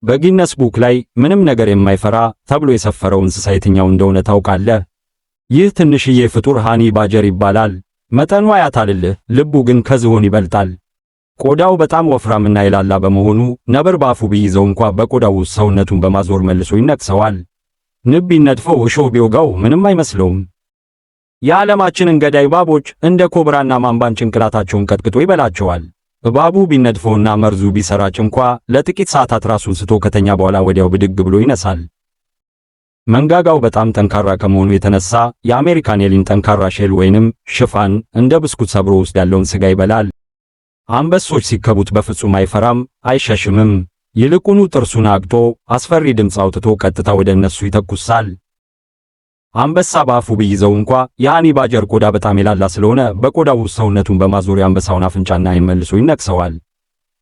በ Guinness Book ላይ ምንም ነገር የማይፈራ ተብሎ የሰፈረው እንስሳ የትኛው እንደሆነ ታውቃለህ? ይህ ትንሽዬ ፍጡር honey badger ይባላል። መጠኑ አያታልልህ፣ ልቡ ግን ከዝሆን ይበልጣል። ቆዳው በጣም ወፍራምና የላላ በመሆኑ ነብር በአፉ ቢይዘው እንኳ በቆዳው ውስጥ ሰውነቱን በማዞር መልሶ ይነክሰዋል። ንብ ቢነድፈው፣ እሾህ ቢወጋው ምንም አይመስለውም። የዓለማችንን ገዳይ እባቦች እንደ ኮብራና ማምባን ጭንቅላታቸውን ቀጥቅጦ ይበላቸዋል። እባቡ ቢነድፈውና መርዙ ቢሰራጭ እንኳ ለጥቂት ሰዓታት ራሱን ስቶ ከተኛ በኋላ ወዲያው ብድግ ብሎ ይነሳል። መንጋጋው በጣም ጠንካራ ከመሆኑ የተነሳ የአሜሪካን ኤሊን ጠንካራ shell ወይንም ሽፋን እንደ ብስኩት ሰብሮ ውስጥ ያለውን ስጋ ይበላል። አንበሶች ሲከቡት በፍጹም አይፈራም፣ አይሸሽምም። ይልቁኑ ጥርሱን አግጦ አስፈሪ ድምፅ አውጥቶ ቀጥታ ወደ እነሱ ይተኩሳል። አንበሳ በአፉ ቢይዘው እንኳ የ honey badger ቆዳ በጣም የላላ ስለሆነ በቆዳው ውስጥ ሰውነቱን በማዞር የአንበሳውን አፍንጫና ዓይን መልሶ ይነክሰዋል።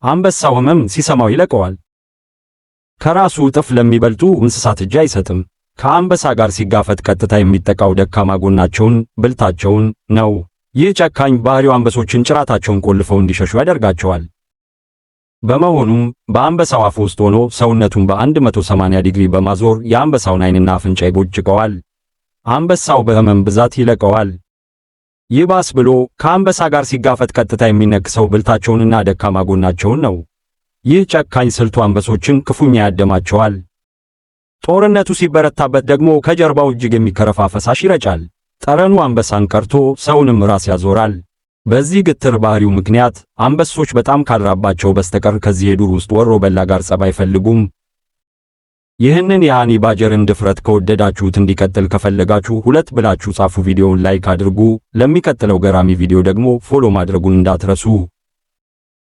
አንበሳው ህመም ሲሰማው ይለቀዋል። ከራሱ እጥፍ ለሚበልጡ እንስሳት እጅ አይሰጥም። ከአንበሳ ጋር ሲጋፈጥ ቀጥታ የሚጠቃው ደካማ ጎናቸውን፣ ብልታቸውን ነው። ይህ ጨካኝ ባህሪው አንበሶችን ጭራታቸውን ቆልፈው እንዲሸሹ ያደርጋቸዋል። በመሆኑም በአንበሳው አፍ ውስጥ ሆኖ ሰውነቱን በ180 ዲግሪ በማዞር የአንበሳውን ዓይንና አፍንጫ ይቦጭቀዋል። አንበሳው በህመም ብዛት ይለቀዋል። ይባስ ብሎ ከአንበሳ ጋር ሲጋፈጥ ቀጥታ የሚነክሰው ብልታቸውንና ደካማ ጎናቸውን ነው። ይህ ጨካኝ ስልቱ አንበሶችን ክፉኛ ያደማቸዋል። ጦርነቱ ሲበረታበት ደግሞ ከጀርባው እጅግ የሚከረፋ ፈሳሽ ይረጫል። ጠረኑ አንበሳን ቀርቶ ሰውንም ራስ ያዞራል። በዚህ ግትር ባህሪው ምክንያት አንበሶች በጣም ካልራባቸው በስተቀር ከዚህ የዱር ውስጥ ወሮ በላ ጋር ጸብ አይፈልጉም። ይህንን የ honey badger ን ድፍረት ከወደዳችሁት፣ እንዲቀጥል ከፈለጋችሁ ሁለት ብላችሁ ጻፉ። ቪዲዮውን like አድርጉ። ለሚቀጥለው ገራሚ ቪዲዮ ደግሞ follow ማድረጉን እንዳትረሱ።